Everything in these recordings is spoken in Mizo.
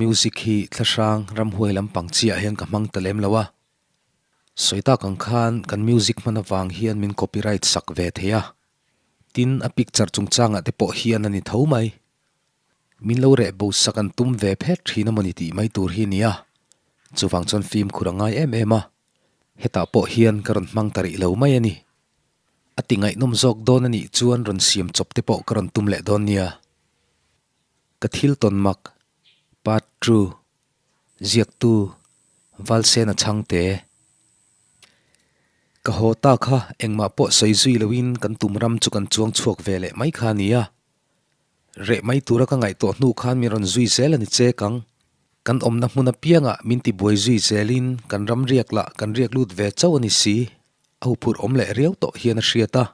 music hi thlahrang ramhuai lampang chiah hian ka hmang ta lem lo a. Sawi tak ang khan kan music hman avang hian min copyright sak ve thei a. Tin, a picture chungchangah te pawh hian a ni tho mai. Min lo reh bo sak an tum ve phet thin a mawni tih mai tur hi nia. Chuvang chuan fimkhur a ngai em em a. Hetah pawh hian ka rawn hmang ta rih lo mai a ni. A ti ngaihnawm zawk dawn a nih chuan rawn siam chawp te pawh ka rawn tum leh dawn nia. Ka thil tawn mak, Part ii, Ziaktu, Valsena Chhangte. Ka haw ta kha engmah pawh sawi zui loin kan tum ram chu kan chuang chhuak ve leh mai kha a nia. Reh mai tura ka ngaihtuah hnu khan min rawn zui zel a ni che kang. Kan awmna hmun apiangah min tibuai zui zelin kan ram riak lah kan riak lut ve chauh a ni si. A huphurh awm leh riau tawh hian a hriat a.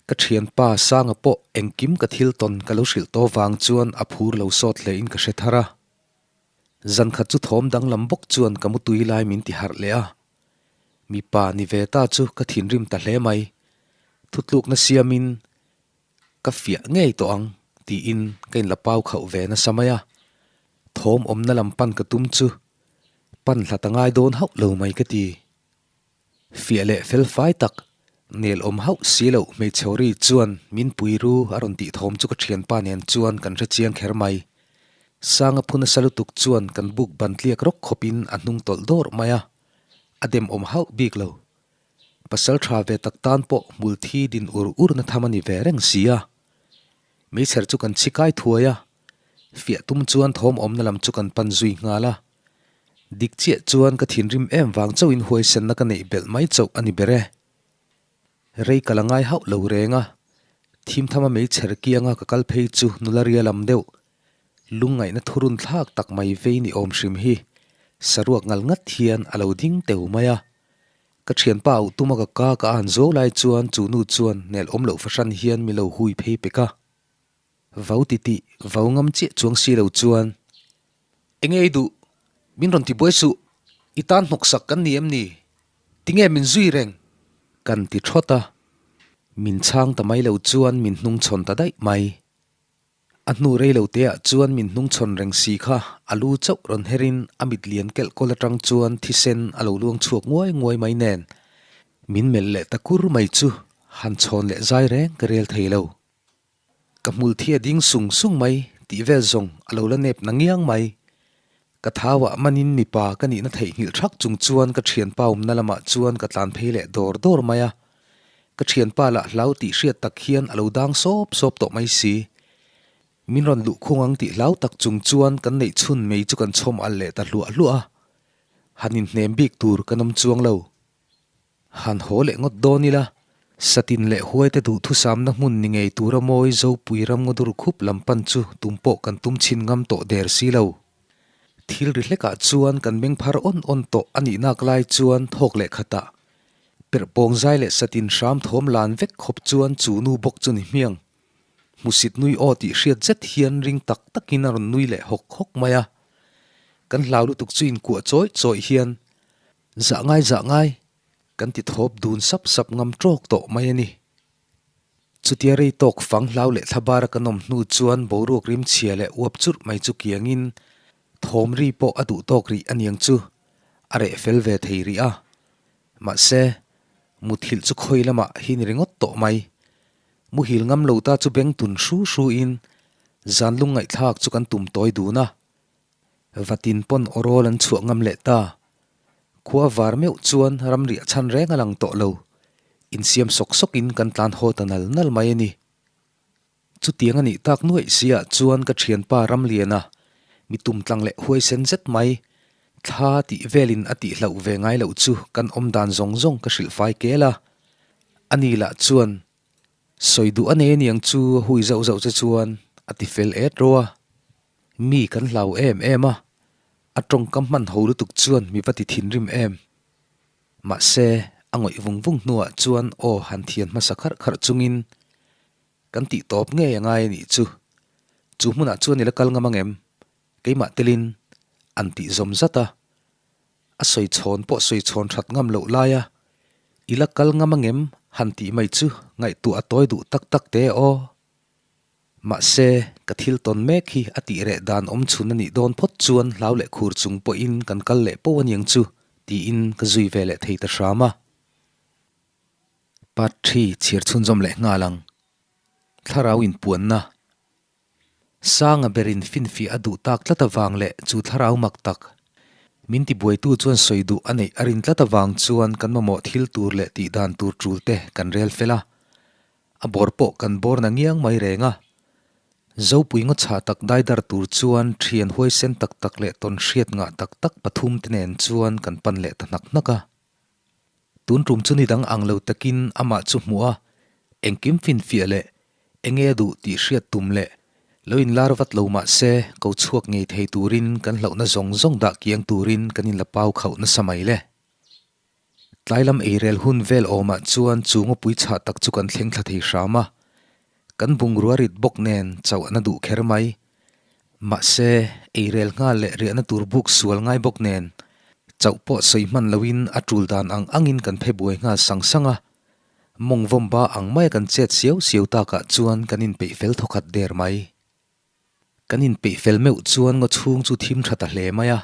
Ka thianpa Sanga pawh engkim ka thil tawn ka lo hrilh tawh vang chuan a phur lo sawt hle in ka hre thar a. Zan khat chu thawm danglam bawk chuan ka mutui lai min ti harh leh a. Mipa ni ve ta chu ka thinrim ta hle mai. Thutlukna siamin Ka fiah ngei tawh ang, tiin ka inla pau khauh ve nasa mai a. Thawm awmna lam pan ka tum chu pan hlat a ngai dawn hauh lo mai ka ti. Fiah leh fel fai tak, nel awm hauh si loh hmeichhe ri chuan min pui ru a rawn tih thawm chu ka thianpa nen chuan kan hre chiang kher mai. Sanga phu nasa lutuk chuan kan buk ban tliak rawk khawpin a hnung tawlh dawrh mai a, a dem awm hauh bik lo. Pasal tha ve tak tan pawh hmul thi din ur ur na tham a ni ve reng si a. Meichher chu kan chhi kai thuai a, fiah tum chuan thawm awmna lam chu kan pan zui nghal a. Dik chiah chuan ka thinrim em vang chauhin huaisenna ka neih belh mai chauh a ni ber e. Rei ka la ngai hauh lo reng a, thim thama meichher kianga ka kal phei chu nula ria lam deuh, lungngaihna thurun thlak tak mai vei ni awm hrim hi saruak ngal ngat hian a lo ding teu mai a. Ka thianpa auh tuma ka ka ka an zo lai chuan chu nu chuan nel awm loh fahran hian mi lo hui phei pek a. Vau ti tih vau ngam chiah chuang si lo chuan, Enge i duh? Min rawn ti buai suh. I tan hnawksak kan ni em ni? Tinge min zui reng? Kan ti thawt a. Min chhang ta mai lo chuan min hnungchhawn ta daih mai. A hnu rei lo te ah chuan min hnungchhawn reng si kha a lu chauh rawn her in a mit lian kelh kawl atang chuan thisen a lo luang chhuak nguai nguai mai nen min melh leh ta kur mai chu han chhawn leh zai reng ka rel thei lo. Ka hmul thi a ding sung sung mai tih vel zawng a lo la nep na ngiang mai. Ka thau ah manin mipa ka nihna theihnghilh thak chung chuan ka thianpa awmna lamah chuan ka tlan phei leh dawr dawr mai a. Ka thianpa lah hlau tih hriat tak hian a lo dang sawp sawp tawh mai si. Min rawn luh khung ang tih hlau tak chung chuan kan neih chhun mei chu kan chhawm al leh ta hluah hluah a. Han inhnem bik tur kan awm chuang lo. Han haw leh ngawt dawn ila, Satin leh Huaite duhthusamna hmun ni ngei tura mawi Zopui ramngaw dur khup lam pan chu tum pawh kan tum chhin ngam tawh der si lo. Thil ri hlekah chuan kan meng phar awn awn tawh a nih nak lai chuan thawk leh khatah perh pawng zai leh satin hram thawm lan vek khawp chuan chu nu bawk chu ni hmiang. Hmusit nui aw tih hriat zet hian ring tak takin a rawn nui leh hawk hawk mai a. Kan hlau lutuk chu inkuah chawih chawih hian Zah ngai zah ngai, kan ti thawp dun sap sap ngam tawk tawh mai a ni. Chutia rei tawk fang hlau leh thlabara kan awm hnu chuan boruak rim chhia leh uap churh mai chu kiangin thawm ri pawh a duh tawk rih aniang chu a reh fel ve thei rih a. Mahse, muthilh chu khawi lamah hi ni ringawt tawh mai. Muhil ngam lo ta chu beng tun hru hru in zan lungngaihthlak chu kan tum tawi dun a. Vatin pawn awrawl an chhuah ngam leh ta. Khua var meuh chuan ramriah chhan reng a lang tawh lo. Insiam sawk sawkin kan tlan haw ta nal nal mai a ni. Chutiang a nih tak nuaih siah chuan ka thianpa Ramliana, mi tumtlang leh huaisen zet mai, thla tih velin a tih hlauh ve ngai loh chu kan awm dan zawng zawng ka hrilh fai kel a. Ani lah chuan Sawi duh a nei aniang chu a hui zauh zauh che chuan a ti fel et ro a. Mi kan hlau em em a, a tawngkam hman ho lutuk chuan mi va ti thinrim em. Mahse, a ngawih vung vung hnuah chuan aw han thian hmasa kharh kharh chungin kan tih tawp ngei a ngai a nih chu. Chu hmunah chuan i la kal ngam ang em? Keimah telin an tih zawm zat a. A sawi chhawn pawh sawi chhawn that ngam loh laia i la kal ngam angem han tih mai chu ngaihtuah a tawi duh tak tak te aw. Mahse, Ka thil tawn mek hi a tih reh dan awm chhun a nih dawn phawt chuan hlau leh khur chung pawhin kan kal leh poh a niang chu tiin ka zui ve leh thei ta hram a. Part thi chhiar chhunzawm leh nghal ang. Thlarau inpuanna. Sanga berin finfiah a duh tak tlat avang leh chu thlarau mak tak min tibuaitu chuan sawi duh a neih a rin tlat avang chuan kan mamawh thil tur leh tih dan tur tul te kan rel fel a. A bawr pawh kan bawr na ngiang mai reng a. Zopui ngaw chhah tak daidar tur chuan thian huaisen tak tak leh tawn hriat ngah tak tak pathum te nen chuan kan pan leh ta hnak hnak a. Tun tum chu ni dang ang lo takin amah chu hmuh a, engkim finfiah leh enge a duh tih hriat tum leh lo inlar vat lo mah se ko chhuak ngei thei turin kan hlauhna zawng zawng dah kiang turin kan inla pau khauh nasa mai le. Tlai lam eirel hun vel awmah chuan chu ngawpui chhah tak chu kan thleng thla thei hram a, kan bungrua rit bawk nen chauh an a duh kher mai. Mahse, eirel nghal leh riahna tur buk sual ngai bawk nen chauh pawh sawi hman loin a tul dan ang angin kan phe buai nghal sang sang a, mawng vawmba ang maia kan chet siau siau takah chuan kan inpeih fel thawkhat der mai. Kan inpeih fel meuh chuan ngaw chhung chu thim tha ta hle mai a.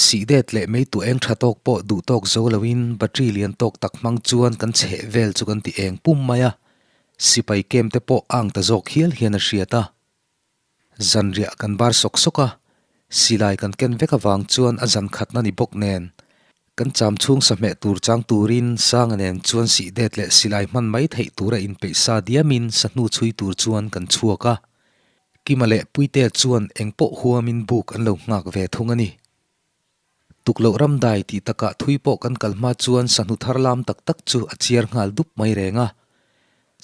Sih det leh mei tu eng tha tawk pawh duh tawk zo loin battery lian tawk tak hmang chuan kan chheh vel chu kan ti eng pum mai a. Sipai kem te pawh ang ta zawk hial hian a hriat a. Zanriah kan bar sawk sawk a, silai kan ken vek avang chuan a zan khatna ni bawk nen kan cham chhung sahmeh tur chang turin Sanga nen chuan sih det leh silai hman mai theih tura inpeih sa diamin sahnu chhui tur chuan kan chhuak a. Kima leh Puitea chuan eng pawh huamin buk an lo nghak ve thung a ni. Tukloh ram dai tih takah thui pawh kan kal hma chuan sahnu thar lam tak tak chu a chiar nghal dup mai reng a.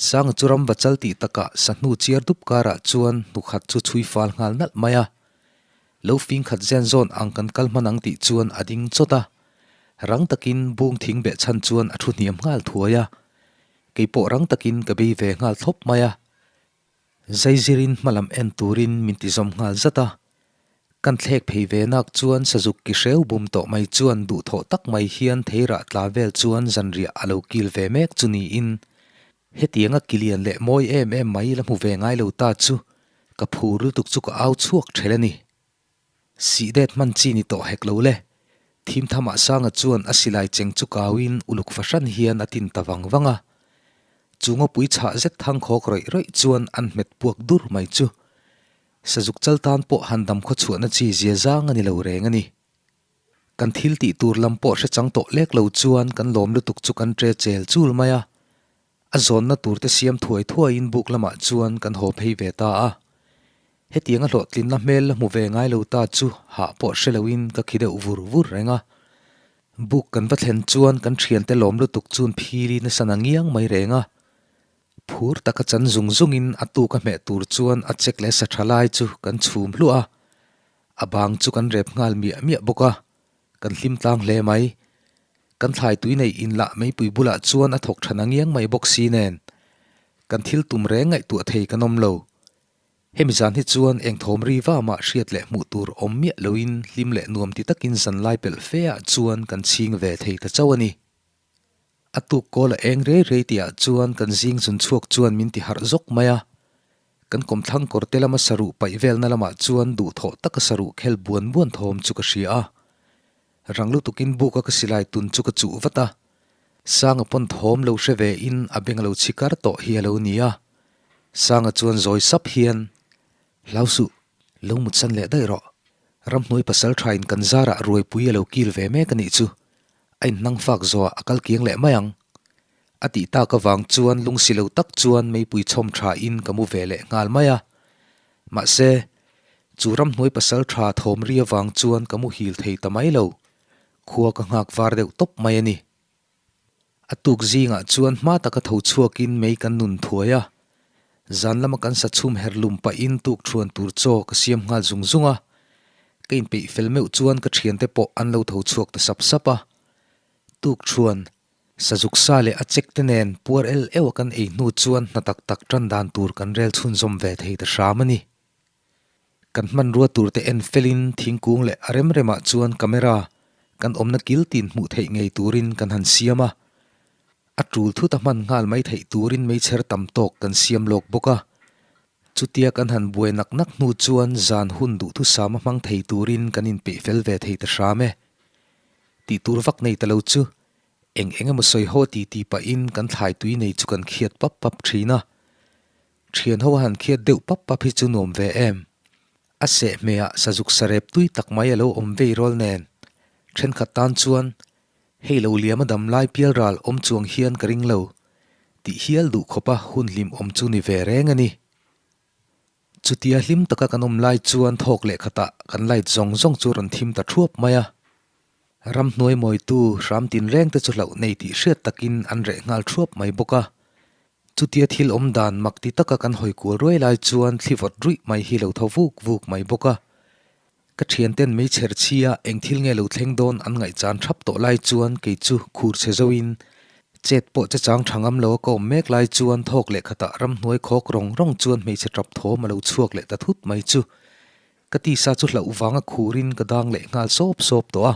Sanga chu ram va chal tih takah sahnu chiar dup karah chuan hnukhat chu chhui fal nghal nalh mai a. Lo fing khat zen zawn ang kan kal hman ang tih chuan a ding chawt a. Rang takin bung thing beh chhan chuan a thu hniam nghal thuai a. Kei pawh rang takin ka bei ve nghal thlawp mai a. Zaizirin hmalam en turin min ti zawm nghal zat a. Kan thlek phei ve nak chuan sazuk ki hreu bum tawh mai chuan duhthawh tak mai hian theirah tla vel chuan zanriah a lo kil ve mek chu niin Hetianga kilian leh mawi em em mai la hmu ve ngai lo ta chu ka phur lutuk chu ka au chhuak ṭhel a ni. Sih det hman chi ni tawh hek lo le. Thim thamah Sanga chuan a silai cheng chu kauin uluk fahran hian a tin ta vang vang a. Chu ngawpui chhah zet thang khawk rawih rawih chuan an hmet puak dur mai chu. Sazuk chal tan pawh han dam khaw chhuahna chi zia zang a ni lo reng a ni. Kan thil tih tur lam pawh hre chang tawh lek lo chuan kan lawm lutuk chu kan ṭe chel chul mai a. A zawnna tur te siam thuai thuaiin buk lamah chuan kan haw phei ve ta a. Hetiang a hlawhtlinna hmel la hmu ve ngai lo ta chu hah pawh hre loin ka khi deuh vur vur reng a. Buk kan va thlen chuan kan thiante lawm lutuk chuan phili nasa na ngiang mai reng a. Phur taka chan zung zungin a tuk a hmeh tur chuan a chek leh sa tha lai chu kan chhum hluah a. A bang chu kan rep nghal miah miah bawk a, kan hlim tlang hle mai. Kan thlai tui nei inlah meipui bulah chuan a thawk tha na ngiang mai bawk si nen, kan thil tum reng ngaihtuah thei kan awm lo. Hemi zan hi chuan eng thawm ri va mah hriat leh hmuh tur awm miah loin hlim leh nuam ti takin zanlai pelh fe ah chuan kan chhing ve thei ta chauh a ni. A tuk kawl a eng rei rei tihah chuan kan zing zun chhuak chuan min ti harh zawk mai a. Kan kawmthlang kawr te lama saruh paih velna lamah chuan duhthawh taka saruh khel buan buan thawm chu ka hria a. Rang lutukin buka ka silai tun chu ka chuh vat a. Sanga pawn thawm lo hre ve in a beng a lo chhi kar tawh hi a lo ni a. Sanga chuan zawi sap hian, Hlau suh, lo mutsan leh daih rawh. Ramhnuai pasal thain kan zarah ruaipui a lo kil ve mek a nih chu. A inhnang fak zawhah a kal kiang leh mai ang. A tih tak avang chuan lungsi lo tak chuan meipui chhawm tha in ka mu ve leh nghal mai a. Mahse, chu ramhnuai pasal tha thawm ri avang chuan ka muhil thei ta mai lo. Khua ka nghak var deuh tawp mai a ni. A tuk zingah chuan hma taka tho chhuakin mei kan nun thuai a. Zan lama kan sa chhum her lum pahin tuk thuan tur chaw ka siam nghal zung zung a. Ka inpeih fel meuh chuan ka thiante pawh an lo tho chhuak ta sap sap a. Tuk thuan, sazuk sa leh a chek te nen puar el euh a kan ei hnu chuan hna tak tak tan dan tur kan rel chhunzawm ve thei ta hram a ni. Kan hmanrua tur te en felin thingkung leh a rem remah chuan camera kan awmna kil tin hmuh theih ngei turin kan han siam a. A tul thut a hman nghal mai theih turin meichher tam tawk kan siam lawk bawk a. Chutia kan han buai nak nak hnu chuan zan hun duhthusam a hmang thei turin kan inpeih fel ve thei ta hram e. Tih tur vak nei ta lo chu eng eng emaw sawi haw ti ti pahin kan thlai tui nei chu kan khiat pap pap thin a. Thian ho a han khiat deuh pap pap hi chu nuam ve em. A seh hmehah sazuk sarep tui tak mai a lo awm vei rawl nen thenkhat tan chuan Hei lo liam a dam lai pial ral awm chuang hian ka ring lo tih hial duh khawpa hun hlim awm chu ni ve reng a ni. Chutia hlim taka kan awm lai chuan thawk leh khatah kan light zawng zawng chu rawn thim ta thuap mai a. Ramhnuai mawitu hram tinreng te chu hlauh nei tih hriat takin an reh nghal thuap mai bawk a. Chutia thil awm dan mak ti taka kan hawi kual ruai lai chuan thli vawt ruih mai hi lo tho vuk vuk mai bawk a. Ka thianten meichher chhia eng thil nge lo thleng dawn an ngaihchan thap tawh lai chuan kei chu khur chhe zoin chet pawh che chang tha ngam lo a ka awm mek lai chuan thawk leh khatah ramhnuai khawk rawng rawng chuan hmeichhe tap thawm a lo chhuak leh ta thut mai chu ka tisa chu hlauh vanga khurin ka dang leh nghal sawp sawp tawh a.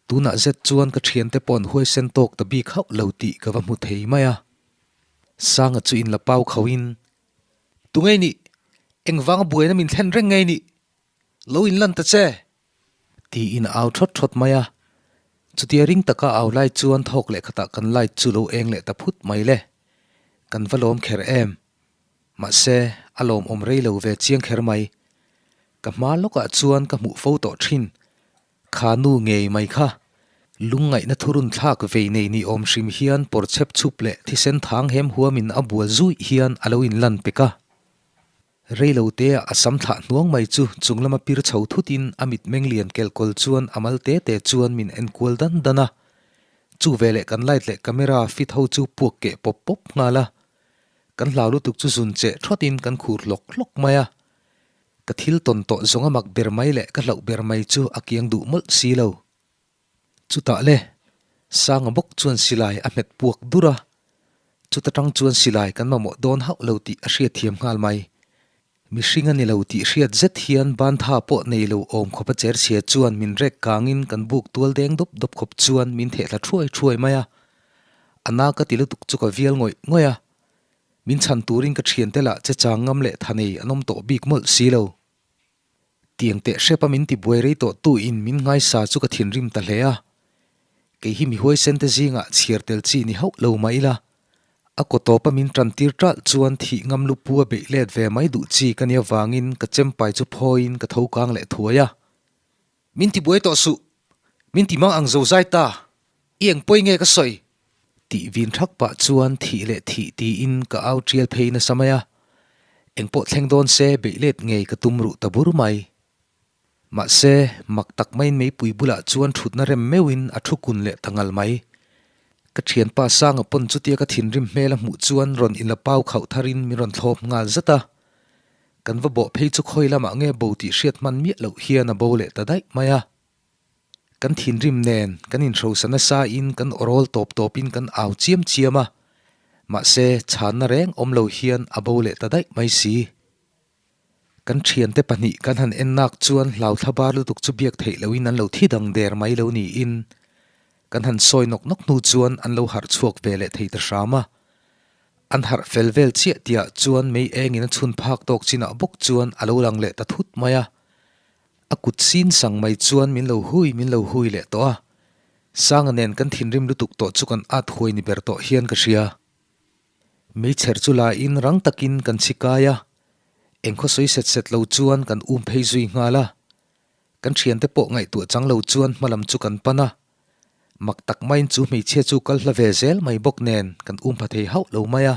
Tunah zet chuan ka thiante pawh an huaisen tawk ta bik hauh lo tih ka va hmu thei mai a. Sanga chu in la pau khauhin, Tu ngei nih? Engvanga buaina min thlen reng ngei nih? Lo inlan ta che! Tiin a au thawt thawt mai a. Chutia ring taka a au lai chuan thawk leh khatah kan light chu lo eng leh ta phut mai le. Kan va lawm kher em. Mahse, a lawmawm rei lo ve chiang kher mai. Ka hma lawkah chuan ka hmuh fo tawh thin. Kha nu ngei mai kha. Lungngaihna thurun thlak vei nei ni awm hrim hian pawr chhep chhup leh thisen thang hem huamin a bual zuih hian a lo inlan pek a. Reilotea a sam thlah hnuang mai chu chung lama pir chho thutin a mitmeng lian kelkawl chuan a mal te te chuan min en kual dan dan a. Chu veleh kan light leh camera fit ho chu puak keh pawp pawp nghal a. Kan hlau lutuk chu zun cheh thawtin kan khur hlawk hlawk mai a. Ka thil tawn tawh zawng a mak ber mai leh ka hlauh ber mai chu a kiang duh mawlh si lo. Chutah le, Sanga bawk chuan silai a hmet puak dur a, chuta tang chuan silai kan mamawh dawn hauh lo tih a hriatthiam nghal mai. Mihring a ni lo tih hriat zet hian bantha pawh nei lo awm khawp a cherchhia chuan min rek kangin kan buk tual deng dawp dawp khawp chuan min thehthla thuai thuai mai a. A na ka ti lutuk chu ka vial ngawih ngawih a. Min chhan turin ka thiante lah che chang ngam leh tha nei an awm tawh bik mawlh si lo. Tiang teh hrep a min ti buai rei tawh tu in min ngaisa chu ka thinrim ta hle a. Kei hi mi huaisen te zingah chhiar tel chi ni hauh lo mah ila, a kaw tawp a min tan tir ṭalh chuan thih ngam lu pu a beih let ve mai duh chi ka nia vangin ka chempai chu phawiin ka tho kang leh thuai a. Min ti buai tawh suh, min ti mang ang zo zai ta, i eng pawi nge ka sawi? Tih vin thak pah chuan thih leh thih tiin ka au tial phei nasa mai a, eng pawh thleng dawn se beih let ngei ka tum ruh ta bur mai. Mahse, mak tak maiin meipui bulah chuan thutna rem meuhin a thu kun leh ta ngal mai. Ka thianpa Sanga pawn chutia ka thinrim hmel a hmuh chuan rawn inla pau khauh tharin min rawn thlawp nghal zat a. Kan va bawh phei chu khawi lamah nge bo tih hriat hman miah loh hian a bo leh ta daih mai a. Kan thinrim nen kan inhrosa nasa in kan awrawl tawp tawp in kan au chiam chiam a, mahse chhanna reng awm lo hian a bo leh ta daih mai si. Kan thiante pahnih kan han en nak chuan hlau thla bar lutuk chu biak theih loin an lo thi dang der mai lo niin kan han sawi nawk nawk hnu chuan an lo harh chhuak ve leh thei ta hram a. An harh fel vel chiah tihah chuan mei engin a chhun phak tawk chinah bawk chuan a lo lang leh ta thut mai a. A kut sin sang mai chuan min lo hui min lo hui leh tawh a. Sanga nen kan thinrim lutuk tawh chu kan at huai ni ber tawh hian ka hria. Meichher chu lain rang takin kan chhi kai a, engkhaw sawi set set lo chuan kan um phei zui nghal a. Kan thiante pawh ngaihtuah chang lo chuan hmalam chu kan pan a. Mak tak maiin chu hmeichhia chu kal hla ve zel mai bawk nen kan um pha thei hauh lo mai a.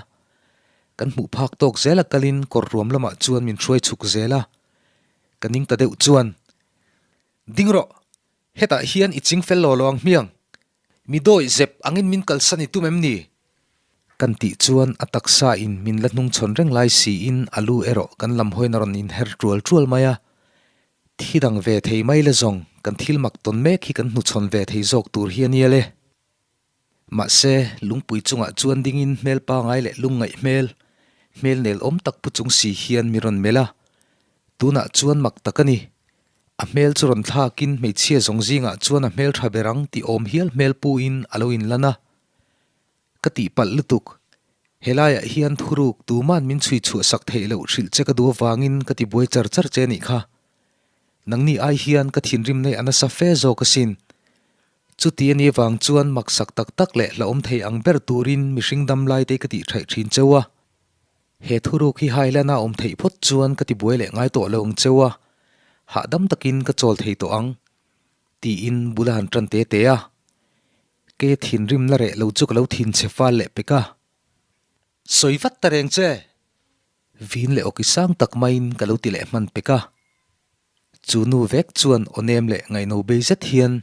Kan hmuh phak tawk zel a kalin kawr ruam lamah chuan min hruai chhuk zel a. Ka ning ta deuh chuan, Ding rawh! Hetah hian i ching fel lo lo ang hmiang. Mi dawi zep angin min kalsan i tum em ni? Kan tih chuan a taksa in min la hnungchhawn reng lai siin a lu erawh kan lam hawiin a rawn inher ṭual ṭual mai a. Thi dang ve thei mai la zawng, kan thil mak tawn mek hi kan hnuchhawn ve thei zawk tur hi a nia le. Mahse, lungpui chungah chuan dingin hmel pangai leh lungngaih hmel, hmel nel awm tak pu chung si hian mi rawn melh a. Tunah chuan mak tak a ni. A hmel chu rawn thlakin hmeichhia zawng zingah chuan a hmel tha ber ang tih awm hial hmel puin a lo inlan a. Ka tihpalh lutuk. Helaiah hian thuruk tuman min chhui chhuah sak theih loh hrilh che ka duh avangin ka ti buai char char che nih kha. Nangni ai hian ka thinrim nei a nasa fe zawk asin. Chuti a nih avang chuan maksak tak tak leh hlauhawm thei ang ber turin mihring dam lai te ka tih thaih thin cheu a. He thuruk hi hailana awm theih phawt chuan ka ti buai leh ngai tawh lo ang cheu a, hahdam takin ka chawl thei tawh ang, tiin bul a han tan te te a. Ke thinrim la reh lo chu ka lo thin chhe fal leh pek a. Sawi vat ta reng che! Vin leh awki sang tak maiin ka lo ti leh hman pek a. Chu nu vek chuan aw nem leh ngaihno bei zet hian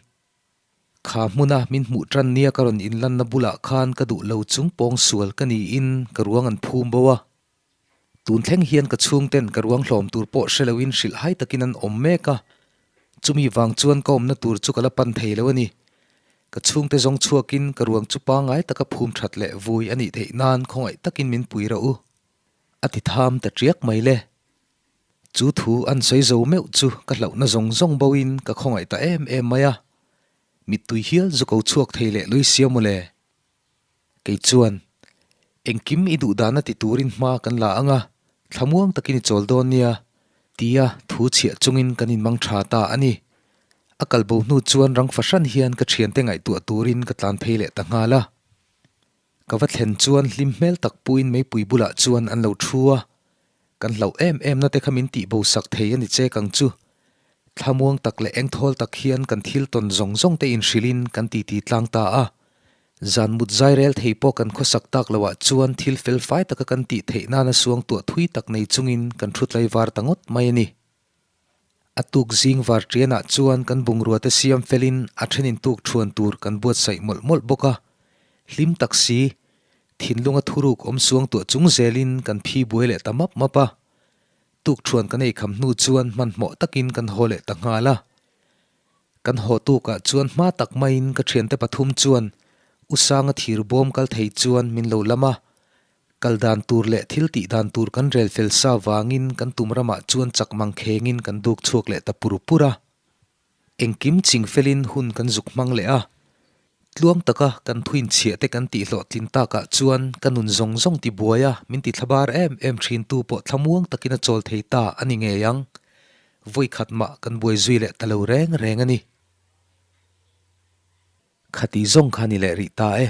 Kha hmuna min hmuh tan nia ka rawn inlanna bulah khan ka duh lo chung pawng sual ka niin ka ruang an phum bo a. Tun thleng hian ka chhungten ka ruang hlawm tur pawh hre loin hrilh hai takin an awm mek a. Chumi vang chuan ka awmna tur chu ka la pan thei lo a ni. Ka chhungte zawng chhuakin ka ruang chu pangngai taka phum that leh vui a nih theih nan khawngaih takin min pui rawh u. A ti tham ta tiak mai le. Chu thu an sawi zo meuh chu ka hlauhna zawng zawng boin ka khawngaih ta em em mai a, mittui hial zu ko chhuak thei leh lui sia mawle. Kei chuan, Engkim i duh dana ti turin hma kan la ang a, thlamuang takin i chawl dawn nia, tia thu chhiah chungin kan inmang tha ta a ni. A kalbo hnu chuan rang fahran hian ka thiante ngaihtuah turin ka tlan phei leh ta nghal a. Ka va thlen chuan hlim hmel tak puin meipui bulah chuan an lo thu a, kan hlauh em em na te kha min tih bo sak thei a ni che kang chu. Thlamuang tak leh engthawl tak hian kan thil tawn zawng zawng te inhrilhin kan titi tlang ta a. Zan mut zai rel thei pawh kan khawsak tak loah chuan thil fel fai taka kan tih theih nana suang tuah thui tak nei chungin kan thu tlaivar ta ngawt mai a ni. A tuk zing var ṭianah chuan kan bungrua te siam felin a ṭhenin tuk ṭhuan tur kan buatsaih mawlh mawlh bawk a. Hlim tak si, thinlunga thuruk awm suang tuah chung zelin kan phi buai leh ta map map a. Tuk ṭhuan kan ei kham hnu chuan hmanhmawh takin kan haw leh ta nghal a. Kan haw tukah chuan hma tak maiin ka ṭhiante pathum chuan U Sanga thir bawm kal thei chuan min lo lam a. Kal dan tur leh thil tih dan tur kan rel fel sa vangin kan tum ramah chuan chak mang khengin kan duk chhuak leh ta pur pur a. Engkim ching felin hun kan zuk hmang leh a. Tluang taka kan thuin chhiah te kan tih hlawhtlin takah chuan ka nun zawng zawng ti buai a, min ti thlabar em em thin tu pawh thlamuang takin a chawl thei ta a ni ngei ang. Vawi khat mah kan buai zui leh ta lo reng reng a ni. Khati zawng kha ni leh rih ta e.